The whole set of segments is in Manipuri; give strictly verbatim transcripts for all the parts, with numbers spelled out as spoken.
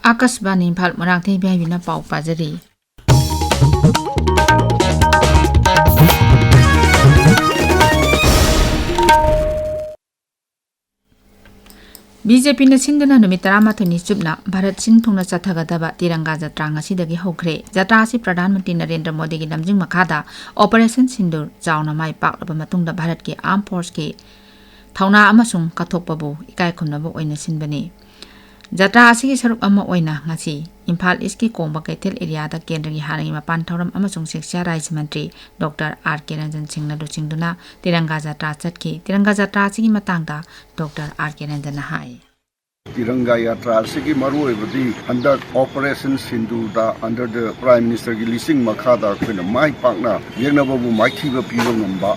ꯑꯥꯀꯥꯁꯕꯥꯅꯤ ꯏꯝꯐꯥꯜ, ꯃꯣꯏꯔꯥꯡꯊꯦꯝ ꯏꯕꯦꯝꯍꯩꯕꯤꯅ ꯄꯥꯎ ꯄꯥꯖꯔꯤ꯫ ꯕꯤ ꯖꯦ ꯄꯤꯅ ꯁꯤꯟꯗꯨꯅ ꯅꯨꯃꯤꯠ ꯇꯔꯥꯃꯥꯊꯣꯏꯅꯤ ꯆꯨꯞꯅ ꯚꯥꯔꯠ ꯁꯤꯟ ꯊꯨꯡꯅ ꯆꯠꯊꯒꯗꯕ ꯇꯤꯔꯪꯒꯥ ꯖꯇ꯭ꯔꯥ ꯉꯁꯤꯗꯒꯤ ꯍꯧꯈ꯭ꯔꯦ꯫ ꯖꯇ꯭ꯔꯥ ꯑꯁꯤ ꯄ꯭ꯔꯙꯥꯟ ꯃꯟꯇ꯭ꯔꯤ ꯅꯔꯦꯟꯗ꯭ꯔ ꯃꯣꯗꯤꯒꯤ ꯂꯝꯖꯤꯡ ꯃꯈꯥꯗ ꯑꯣꯄꯔꯦꯁꯟ ꯁꯤꯟꯗꯨꯔ ꯆꯥꯎꯅ ꯃꯥꯏ ꯄꯥꯛꯂꯕ ꯃꯇꯨꯡꯗ ꯚꯥꯔꯠꯀꯤ ꯑꯥꯔꯝ ꯐꯣꯔꯁꯀꯤ ꯊꯧꯅꯥ ꯑꯃꯁꯨꯡ ꯀꯠꯊꯣꯛꯄꯕꯨ ꯏꯀꯥꯏ ꯈꯨꯝꯅꯕ ꯑꯣꯏꯅ ꯁꯤꯟꯕꯅꯤ꯫ ꯖꯇ꯭ꯔꯥ ꯑꯁꯤꯒꯤ ꯁꯔꯨꯛ ꯑꯃ ꯑꯣꯏꯅ ꯉꯁꯤ ꯏꯝꯐꯥꯜ ꯏꯁꯀꯤ ꯀꯣꯡꯕ ꯀꯩꯊꯦꯜ ꯑꯦꯔꯤꯌꯥꯗ ꯀꯦꯟꯗ꯭ꯔꯒꯤ ꯍꯥꯟꯅꯒꯤ ꯃꯄꯥꯟ ꯊꯧꯔꯝ ꯑꯃꯁꯨꯡ ꯁꯤꯛꯁꯥ ꯔꯥꯖ꯭ꯌ ꯃꯟꯇ꯭ꯔꯤ ꯗꯣꯛꯇꯔ ꯑꯥꯔ ꯀꯦ ꯔꯟꯖꯟ ꯁꯤꯡꯅ ꯂꯨꯆꯤꯡꯗꯨꯅ ꯇꯤꯔꯪꯒꯥ ꯖꯇ꯭ꯔꯥ ꯆꯠꯈꯤ꯫ ꯇꯤꯔꯪꯒꯥ ꯖꯇ꯭ꯔꯥ ꯑꯁꯤꯒꯤ ꯃꯇꯥꯡꯗ ꯗꯣꯛꯇꯔ ꯑꯥꯔ ꯀꯦ ꯔꯟꯖꯟꯅ ꯍꯥꯏ꯫ ꯇꯤꯔꯪꯒꯥ ꯌꯥꯇ꯭ꯔꯥ ꯑꯁꯤꯒꯤ ꯃꯔꯨꯑꯣꯏꯕꯗꯤ ꯍꯟꯗꯛ ꯑꯣꯄꯔꯦꯁꯟ ꯁꯤꯟꯗꯨꯔꯗ under the Prime Ministerꯒꯤ ꯂꯤꯁꯤꯡ ꯃꯈꯥꯗ ꯑꯩꯈꯣꯏꯅ ꯃꯥꯏ ꯄꯥꯛꯅ ꯌꯦꯛꯅꯕꯕꯨ ꯃꯥꯏꯊꯤꯕ ꯄꯤꯕ ꯉꯝꯕ,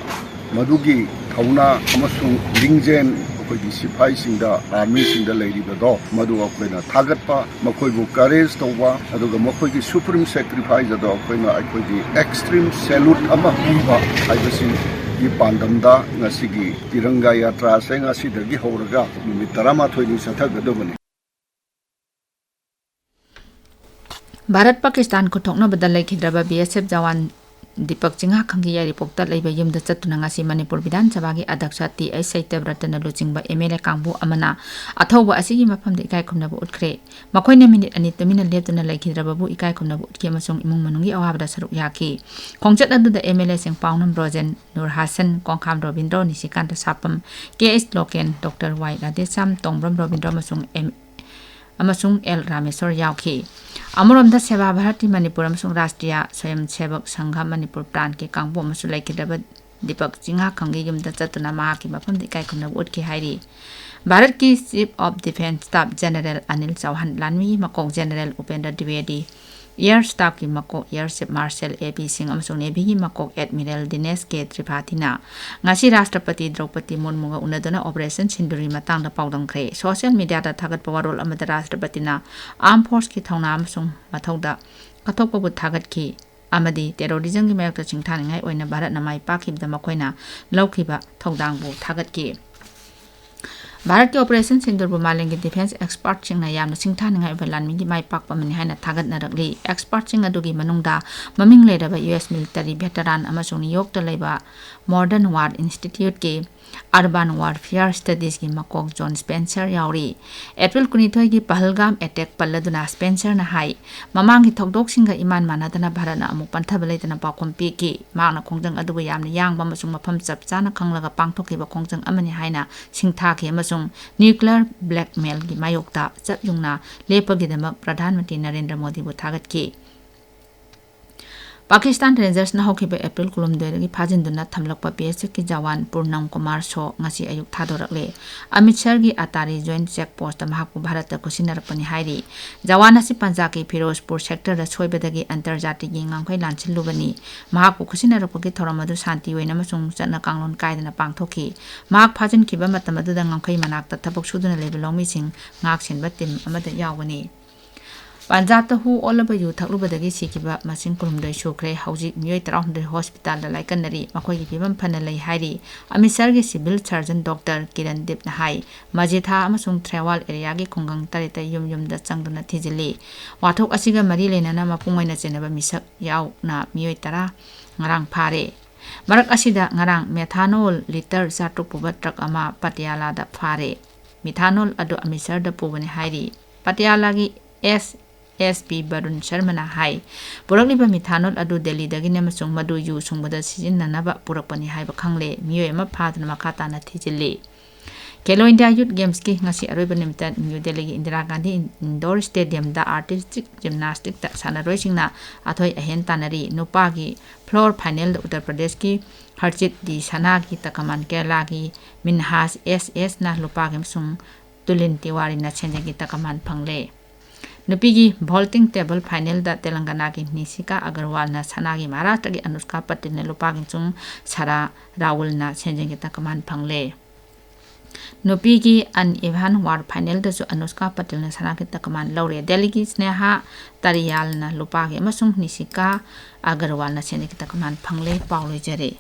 ꯃꯗꯨꯒꯤ ꯊꯧꯅꯥ ꯑꯃꯁꯨꯡ ꯂꯤꯡꯖꯦꯜ ꯑꯩꯈꯣꯏꯒꯤ ꯁꯤꯐꯥꯏꯁꯤꯡꯗ, ꯑꯥꯔꯃꯤꯁꯤꯡꯗ ꯂꯩꯔꯤꯕꯗꯣ, ꯃꯗꯨ ꯑꯩꯈꯣꯏꯅ ꯊꯥꯒꯠꯄ, ꯃꯈꯣꯏꯕꯨ ꯀꯔꯦꯖ ꯇꯧꯕ, ꯑꯗꯨꯒ ꯃꯈꯣꯏꯒꯤ ꯁꯨꯄ꯭ꯔꯤꯝ ꯁꯦꯀ꯭ꯔꯤꯐꯥꯏꯁ ꯑꯗꯣ ꯑꯩꯈꯣꯏꯅ ꯑꯩꯈꯣꯏꯒꯤ ꯑꯦꯛꯁꯇ꯭ꯔꯤꯝ ꯁꯦꯂꯨꯠ ꯑꯃ ꯄꯤꯕ ꯍꯥꯏꯕꯁꯤꯒꯤ ꯄꯥꯟꯗꯝꯗ ꯉꯁꯤꯒꯤ ꯇꯤꯔꯪꯒꯥ ꯌꯥꯇ꯭ꯔꯥꯁꯦ ꯉꯁꯤꯗꯒꯤ ꯍꯧꯔꯒ ꯅꯨꯃꯤꯠ ꯇꯔꯥꯃꯥꯊꯣꯏꯅꯤ ꯆꯠꯊꯒꯗꯕꯅꯤ꯫ ꯚꯥꯔꯠ ꯄꯥꯀꯤꯁꯇꯥꯟ ꯈꯨꯠꯊꯣꯛꯅꯕꯗ ꯂꯩꯈꯤꯗ꯭ꯔꯕ ꯕꯤ ꯑꯦꯁ ꯑꯦꯐ ꯖꯋꯥꯟ ꯗꯤꯄꯛ ꯆꯤꯡꯍꯥꯈꯪꯒꯤ ꯌꯥꯏꯔꯤꯄꯣꯛꯇ ꯂꯩꯕ ꯌꯨꯝꯗ ꯆꯠꯇꯨꯅ ꯉꯁꯤ ꯃꯅꯤꯄꯨꯔ ꯕꯤꯙꯥꯟ ꯁꯚꯥꯒꯤ ꯑꯗꯛꯁ ꯇꯤ ꯑꯩꯆ ꯁꯩꯇꯕ꯭ꯔꯇꯅ ꯂꯨꯆꯤꯡꯕ ꯑꯦꯝ ꯑꯦꯜ ꯑꯦ ꯀꯥꯡꯕꯨ ꯑꯃꯅ ꯑꯊꯧꯕ ꯑꯁꯤꯒꯤ ꯃꯐꯝꯗ ꯏꯀꯥꯏ ꯈꯨꯝꯅꯕ ꯎꯠꯈ꯭ꯔꯦ꯫ ꯃꯈꯣꯏꯅ ꯃꯤꯅꯤꯠ ꯑꯅꯤ ꯇꯨꯃꯤꯟꯅ ꯂꯦꯞꯇꯨꯅ ꯂꯩꯈꯤꯗ꯭ꯔꯕꯕꯨ ꯏꯀꯥꯏ ꯈꯨꯝꯅꯕ ꯎꯠꯈꯤ ꯑꯃꯁꯨꯡ ꯏꯃꯨꯡ ꯃꯅꯨꯡꯒꯤ ꯑꯋꯥꯕꯗ ꯁꯔꯨꯛ ꯌꯥꯈꯤ꯫ ꯈꯣꯡꯆꯠ ꯑꯗꯨꯗ ꯑꯦꯝ ꯑꯦꯜ ꯑꯦꯁꯤꯡ ꯄꯥꯎꯅꯝ ꯕ꯭ꯔꯣꯖꯦꯟ, ꯅꯨꯔ ꯍꯥꯁꯟ, ꯀꯣꯡꯈꯥꯝ ꯔꯣꯕꯤꯟꯗ꯭ꯔꯣ, ꯅꯤꯁꯤꯀꯥꯟꯇ ꯁꯥꯄꯝ, ꯀꯦ ꯑꯩꯆ ꯂꯣꯀꯦꯟ, ꯗꯣꯛꯇꯔ ꯋꯥꯏ ꯔꯥꯙꯦꯁ꯭ꯌꯥꯝ, ꯇꯣꯡꯕ꯭ꯔꯝ ꯔꯣꯕꯤꯟꯗ꯭ꯔꯣ ꯑꯃꯁꯨꯡ ꯑꯦꯝ ꯑꯃꯁꯨꯡ ꯑꯦꯜ ꯔꯥꯃꯦꯁꯣꯔ ꯌꯥꯎꯈꯤ꯫ ꯑꯃꯔꯣꯝꯗ, ꯁꯦꯕꯥ ꯚꯥꯔꯇꯤ ꯃꯅꯤꯄꯨꯔ ꯑꯃꯁꯨꯡ ꯔꯥꯁꯇ꯭ꯔꯤꯌꯥ ꯁ꯭ꯋꯌꯝ ꯁꯦꯕꯛ ꯁꯪꯘ ꯃꯅꯤꯄꯨꯔ ꯄ꯭ꯔꯥꯟꯠꯀꯤ ꯀꯥꯡꯕꯨ ꯑꯃꯁꯨ ꯂꯩꯈꯤꯗ꯭ꯔꯕ ꯗꯤꯄꯛ ꯆꯤꯡꯍꯥꯈꯪꯒꯤ ꯌꯨꯝꯗ ꯆꯠꯇꯨꯅ ꯃꯍꯥꯛꯀꯤ ꯃꯐꯝꯗ ꯏꯀꯥꯏ ꯈꯨꯝꯅꯕ ꯎꯠꯈꯤ ꯍꯥꯏꯔꯤ꯫ ꯚꯥꯔꯠꯀꯤ Chief of Defence Staff General Anil ꯆꯧꯍꯥꯟ, ꯂꯥꯟꯃꯤꯒꯤ ꯃꯀꯣꯛ ꯖꯦꯅꯔꯦꯜ ꯎꯄꯦꯟꯗ꯭ꯔ ꯗ꯭ꯋꯤꯋꯦꯗꯤ, ꯑꯦꯌꯔ ꯁ꯭ꯇꯥꯐꯀꯤ ꯃꯀꯣꯛ ꯑꯦꯌꯔ ꯆꯤꯐ ꯃꯥꯔꯁꯦꯜ ꯑꯦ ꯄꯤ ꯁꯤꯡ ꯑꯃꯁꯨꯡ ꯅꯦꯚꯤꯒꯤ ꯃꯀꯣꯛ ꯑꯦꯗꯃꯤꯔꯦꯜ ꯗꯤꯅꯦꯁ ꯀꯦ ꯇ꯭ꯔꯤꯄꯥꯊꯤꯅ ꯉꯁꯤ ꯔꯥꯁꯇ꯭ꯔꯄꯇꯤ ꯗ꯭ꯔꯧꯄꯗꯤ ꯃꯨꯔꯃꯨꯒ ꯎꯅꯗꯨꯅ ꯑꯣꯄꯔꯦꯁꯟ ꯁꯤꯟꯗꯨꯔꯒꯤ ꯃꯇꯥꯡꯗ ꯄꯥꯎꯗꯝꯈ꯭ꯔꯦ꯫ ꯁꯣꯁꯤꯌꯦꯜ ꯃꯤꯗꯤꯌꯥꯗ ꯊꯥꯒꯠꯄ ꯋꯥꯔꯣꯜ ꯑꯃꯗ ꯔꯥꯁꯇ꯭ꯔꯄꯇꯤꯅ ꯑꯥꯔꯝ ꯐꯣꯔꯁꯀꯤ ꯊꯧꯅꯥ ꯑꯃꯁꯨꯡ ꯃꯊꯧꯗ ꯀꯠꯊꯣꯛꯄꯕꯨ ꯊꯥꯒꯠꯈꯤ ꯑꯃꯗꯤ ꯇꯦꯔꯣꯔꯤꯖꯝꯒꯤ ꯃꯥꯌꯣꯛꯇ ꯁꯤꯡꯊꯥꯅꯤꯡꯉꯥꯏ ꯑꯣꯏꯅ ꯚꯥꯔꯠꯅ ꯃꯥꯏ ꯄꯥꯛꯈꯤꯕꯗ ꯃꯈꯣꯏꯅ ꯂꯧꯈꯤꯕ ꯊꯧꯗꯥꯡꯕꯨ ꯊꯥꯒꯠꯈꯤ꯫ ꯚꯥꯔꯠꯀꯤ ꯑꯣꯄꯔꯦꯁꯟ ꯁꯤꯟꯗꯨꯔꯕꯨ ꯃꯥꯂꯦꯝꯒꯤ ꯗꯤꯐꯦꯟꯁ ꯑꯦꯛꯁꯄꯔꯠꯁꯤꯡꯅ ꯌꯥꯝꯅ ꯁꯤꯡꯊꯥꯅꯤꯡꯉꯥꯏ ꯑꯣꯏꯕ ꯂꯥꯟꯃꯤꯒꯤ ꯃꯥꯏ ꯄꯥꯛꯄ ꯑꯃꯅꯤ ꯍꯥꯏꯅ ꯊꯥꯒꯠꯅꯔꯛꯂꯤ꯫ ꯑꯦꯛꯁꯄꯔꯠꯁꯤꯡ ꯑꯗꯨꯒꯤ ꯃꯅꯨꯡꯗ ꯃꯃꯤꯡ ꯂꯩꯔꯕ ꯌꯨ ꯑꯦꯁ ꯃꯤꯂꯤꯇꯔꯤ ꯚꯦꯇꯔꯥꯟ ꯑꯃꯁꯨꯡ ꯅ꯭ꯌꯨꯌꯣꯔꯛꯇ ꯂꯩꯕ ꯃꯣꯗꯔꯟ ꯋꯥꯔ ꯏꯟꯁꯇꯤꯇ꯭ꯌꯨꯠꯀꯤ ꯑꯔꯕꯥꯟ ꯋꯥꯔꯐꯤꯌꯥꯔ ꯁ꯭ꯇꯗꯤꯁꯀꯤ ꯃꯀꯣꯛ ꯖꯣꯟ ꯁ꯭ꯄꯦꯟꯁꯔ ꯌꯥꯎꯔꯤ꯫ ꯑꯦꯄ꯭ꯔꯤꯜ ꯀꯨꯟꯅꯤꯊꯣꯏꯒꯤ ꯄꯍꯜꯒꯥꯝ ꯑꯦꯇꯦꯛ ꯄꯜꯂꯗꯨꯅ ꯁ꯭ꯄꯦꯟꯁꯔꯅ ꯍꯥꯏ, ꯃꯃꯥꯡꯒꯤ ꯊꯧꯗꯣꯛꯁꯤꯡꯒ ꯏꯃꯥꯟ ꯃꯥꯟꯅꯗꯅ ꯚꯥꯔꯠꯅ ꯑꯃꯨꯛ ꯄꯟꯊꯕ ꯂꯩꯇꯅ ꯄꯥꯎꯈꯨꯝ ꯄꯤꯈꯤ꯫ ꯃꯍꯥꯛꯅ ꯈꯣꯡꯖꯪ ꯑꯗꯨꯕꯨ ꯌꯥꯝꯅ ꯌꯥꯡꯕ ꯑꯃꯁꯨꯡ ꯃꯐꯝ ꯆꯞ ꯆꯥꯅ ꯈꯪꯂꯒ ꯄꯥꯡꯊꯣꯛꯈꯤꯕ ꯈꯣꯡꯖꯪ ꯑꯃꯅꯤ ꯍꯥꯏꯅ ꯁꯤꯡꯊꯥꯈꯤ ꯑꯃꯁꯨꯡ ꯅ꯭ꯌꯨꯀ꯭ꯂꯤꯌꯔ ꯕ꯭ꯂꯦꯛꯃꯦꯜꯒꯤ ꯃꯥꯌꯣꯛꯇ ꯆꯞ ꯌꯨꯡꯅ ꯂꯦꯞꯄꯒꯤꯗꯃꯛ ꯄ꯭ꯔꯙꯥꯟ ꯃꯟꯇ꯭ꯔꯤ ꯅꯔꯦꯟꯗ꯭ꯔ ꯃꯣꯗꯤꯕꯨ ꯊꯥꯒꯠꯈꯤ꯫ ꯄꯥꯀꯤꯁꯇꯥꯟ ꯔꯦꯟꯖꯔꯁꯅ ꯍꯧꯈꯤꯕ April ꯀꯨꯟꯍꯨꯝꯗꯣꯏꯗꯒꯤ ꯐꯥꯖꯤꯟꯗꯨꯅ ꯊꯝꯂꯛꯄ P S ꯑꯦꯐꯀꯤ Jawan ꯄꯨꯔꯅꯝ Kumar ꯁꯣ ꯉꯁꯤ ꯑꯌꯨꯛ ꯊꯥꯗꯣꯔꯛꯂꯦ꯫ ꯑꯃꯤꯠꯁꯔꯒꯤ ꯑꯇꯥꯔꯤ ꯖꯣꯏꯟ ꯆꯦꯛ ꯄꯣꯁꯇ ꯃꯍꯥꯛꯄꯨ ꯚꯥꯔꯠꯇ ꯈꯨꯠꯁꯤꯟꯅꯔꯛꯄꯅꯤ ꯍꯥꯏꯔꯤ꯫ ꯖꯋꯥꯟ ꯑꯁꯤ ꯄꯟꯖꯥꯕꯀꯤ ꯐꯤꯔꯣꯖꯄꯨꯔ ꯁꯦꯛꯇꯔꯗ ꯁꯣꯏꯕꯗꯒꯤ ꯑꯟꯇꯔꯖꯥꯇꯤꯒꯤ ꯉꯝꯈꯩ ꯂꯥꯟꯁꯤꯜꯂꯨꯕꯅꯤ꯫ ꯃꯍꯥꯛꯄꯨ ꯈꯨꯠꯁꯤꯟꯅꯔꯛꯄꯒꯤ ꯊꯧꯔꯝ ꯑꯗꯨ ꯁꯥꯟꯇꯤ ꯑꯣꯏꯅ ꯑꯃꯁꯨꯡ ꯆꯠꯅ ꯀꯥꯡꯂꯣꯟ ꯀꯥꯏꯗꯅ ꯄꯥꯡꯊꯣꯛꯈꯤ꯫ ꯃꯍꯥꯛ ꯐꯥꯖꯤꯟꯈꯤꯕ ꯃꯇꯝ ꯑꯗꯨꯗ ꯉꯝꯈꯩ ꯃꯅꯥꯛꯇ ꯊꯕꯛ ꯁꯨꯗꯨꯅ ꯂꯩꯕ ꯂꯧꯃꯤꯁꯤꯡ ꯉꯥꯛ ꯁꯦꯟꯕ ꯇꯤꯝ ꯑꯃꯗ ꯌꯥꯎꯕꯅꯤ꯫ ꯄꯟꯖꯥꯕꯇ ꯍꯨ ꯑꯣꯜꯂꯕ ꯌꯨ ꯊꯛꯂꯨꯕꯗꯒꯤ ꯁꯤꯈꯤꯕ ꯃꯁꯤꯡ ꯀꯨꯟꯍꯨꯝꯗꯣꯏ ꯁꯨꯈ꯭ꯔꯦ꯫ ꯍꯧꯖꯤꯛ ꯃꯤꯑꯣꯏ ꯇꯔꯥꯍꯨꯝꯗꯣꯏ ꯍꯣꯁꯄꯤꯇꯥꯜꯗ ꯂꯥꯏꯀꯠꯅꯔꯤ꯫ ꯃꯈꯣꯏꯒꯤ ꯐꯤꯕꯝ ꯐꯅ ꯂꯩ ꯍꯥꯏꯔꯤ꯫ ꯑꯃꯤꯠꯁꯔꯒꯤ ꯁꯤꯚꯤꯜ ꯁꯔꯖꯟ ꯗꯣꯛꯇꯔ ꯀꯤꯔꯟ ꯗꯤꯞꯅ ꯍꯥꯏ, ꯃꯖꯤꯊꯥ ꯑꯃꯁꯨꯡ ꯊ꯭ꯔꯦꯋꯥꯜ ꯑꯦꯔꯤꯌꯥꯒꯤ ꯈꯨꯡꯒꯪ ꯇꯔꯦꯠꯇ ꯌꯨꯝ ꯌꯨꯝꯗ ꯆꯪꯗꯨꯅ ꯊꯤꯖꯤꯜꯂꯤ꯫ ꯋꯥꯊꯣꯛ ꯑꯁꯤꯒ ꯃꯔꯤ ꯂꯩꯅꯅ ꯃꯄꯨꯡ ꯑꯣꯏꯅ ꯆꯦꯟꯅꯕ ꯃꯤꯁꯛ ꯌꯥꯎꯅ ꯃꯤꯑꯣꯏ ꯇꯔꯥ ꯉꯔꯥꯡ ꯐꯥꯔꯦ꯫ ꯃꯔꯛ ꯑꯁꯤꯗ ꯉꯔꯥꯡ ꯃꯦꯊꯥꯅꯣꯜ ꯂꯤꯇꯔ ꯆꯥꯇ꯭ꯔꯨꯛ ꯄꯨꯕ ꯇ꯭ꯔꯛ ꯑꯃ ꯄꯇꯤꯌꯥꯂꯥꯗ ꯐꯥꯔꯦ꯫ ꯃꯤꯊꯥꯅꯣꯜ ꯑꯗꯨ ꯑꯃꯤꯠꯁꯔꯗ ꯄꯨꯕꯅꯤ ꯍꯥꯏꯔꯤ꯫ ꯄꯇꯤꯌꯥꯂꯥꯒꯤ ꯑꯦꯁ ꯑꯦꯁ ꯄꯤ ꯕꯔꯨꯟ ꯁꯔꯃꯅ ꯍꯥꯏ, ꯄꯨꯔꯛꯂꯤꯕ ꯃꯤꯊꯥꯅꯣꯜ ꯑꯗꯨ ꯗꯦꯜꯂꯤꯗꯒꯤꯅꯤ ꯑꯃꯁꯨꯡ ꯃꯗꯨ ꯌꯨ ꯁꯨꯡꯕꯗ ꯁꯤꯖꯤꯟꯅꯅꯕ ꯄꯨꯔꯛꯄꯅꯤ ꯍꯥꯏꯕ ꯈꯪꯂꯦ꯫ ꯃꯤꯑꯣꯏ ꯑꯃ ꯐꯥꯗꯨꯅ ꯃꯈꯥ ꯇꯥꯅ ꯊꯤꯖꯤꯜꯂꯤ꯫ ꯈꯦꯂꯣ ꯏꯟꯗꯤꯌꯥ ꯌꯨꯠ ꯒꯦꯝꯁꯀꯤ ꯉꯁꯤ ꯑꯔꯣꯏꯕ ꯅꯨꯃꯤꯠꯇ ꯅ꯭ꯌꯨ ꯗꯦꯜꯂꯤꯒꯤ ꯏꯟꯗꯤꯔꯥ ꯒꯥꯟꯙꯤ ꯏꯟꯗꯣꯔ ꯁ꯭ꯇꯦꯗꯤꯌꯝꯗ ꯑꯥꯔꯇꯤꯁꯇꯤꯛ ꯖꯤꯝꯅꯥꯁꯇꯤꯛꯇ ꯁꯥꯟꯅꯔꯣꯏꯁꯤꯡꯅ ꯑꯊꯣꯏ ꯑꯍꯦꯟ ꯇꯥꯟꯅꯔꯤ꯫ ꯅꯨꯄꯥꯒꯤ ꯐ꯭ꯂꯣꯔ ꯐꯥꯏꯅꯦꯜꯗ ꯎꯠꯇꯔ ꯄ꯭ꯔꯗꯦꯁꯀꯤ ꯍꯔꯖꯤꯠ ꯗꯤ ꯁꯅꯥꯒꯤ ꯇꯀꯃꯥꯟ, ꯀꯦꯔꯂꯥꯒꯤ ꯃꯤꯟꯍꯥꯖ ꯑꯦꯁ ꯑꯦꯁꯅ ꯂꯨꯄꯥꯒꯤ ꯑꯃꯁꯨꯡ ꯇꯨꯂꯤꯟ ꯇꯤꯋꯥꯔꯤꯅ ꯁꯦꯟꯖꯦꯡꯒꯤ ꯇꯀꯃꯥꯟ ꯐꯪꯂꯦ꯫ ꯅꯨꯄꯤꯒꯤ ꯚꯣꯜꯇꯤꯡ ꯇꯦꯕꯜ ꯐꯥꯏꯅꯦꯜꯗ ꯇꯦꯂꯪꯒꯅꯥꯒꯤ ꯅꯤꯁꯤꯀꯥ ꯑꯒꯔꯋꯥꯜꯅ ꯁꯅꯥꯒꯤ, ꯃꯍꯥꯔꯥꯁꯇ꯭ꯔꯒꯤ ꯑꯅꯨꯁꯀꯥ ꯄꯇꯤꯜꯅ ꯂꯨꯄꯥꯒꯤ ꯑꯃꯁꯨꯡ ꯁꯥꯔꯥ ꯔꯥꯍꯨꯜꯅ ꯁꯦꯟꯖꯦꯡꯒꯤ ꯇꯀꯃꯥꯟ ꯐꯪꯂꯦ꯫ ꯅꯨꯄꯤꯒꯤ ꯑꯟ ꯏꯚꯟ ꯋꯥꯔ ꯐꯥꯏꯅꯦꯜꯗꯁꯨ ꯑꯅꯨꯁꯀꯥ ꯄꯇꯤꯜꯅ ꯁꯅꯥꯒꯤ ꯇꯀꯃꯥꯟ ꯂꯧꯔꯦ꯫ ꯗꯦꯜꯂꯤꯒꯤ ꯁ꯭ꯅꯦꯍꯥ ꯇꯔꯤꯌꯥꯜꯅ ꯂꯨꯄꯥꯒꯤ ꯑꯃꯁꯨꯡ ꯅꯤꯁꯤꯀꯥ ꯑꯒꯔꯋꯥꯜꯅ ꯁꯦꯟꯖꯦꯡꯒꯤ ꯇꯀꯃꯥꯟ ꯐꯪꯂꯦ꯫ ꯄꯥꯎ ꯂꯣꯏꯖꯔꯦ꯫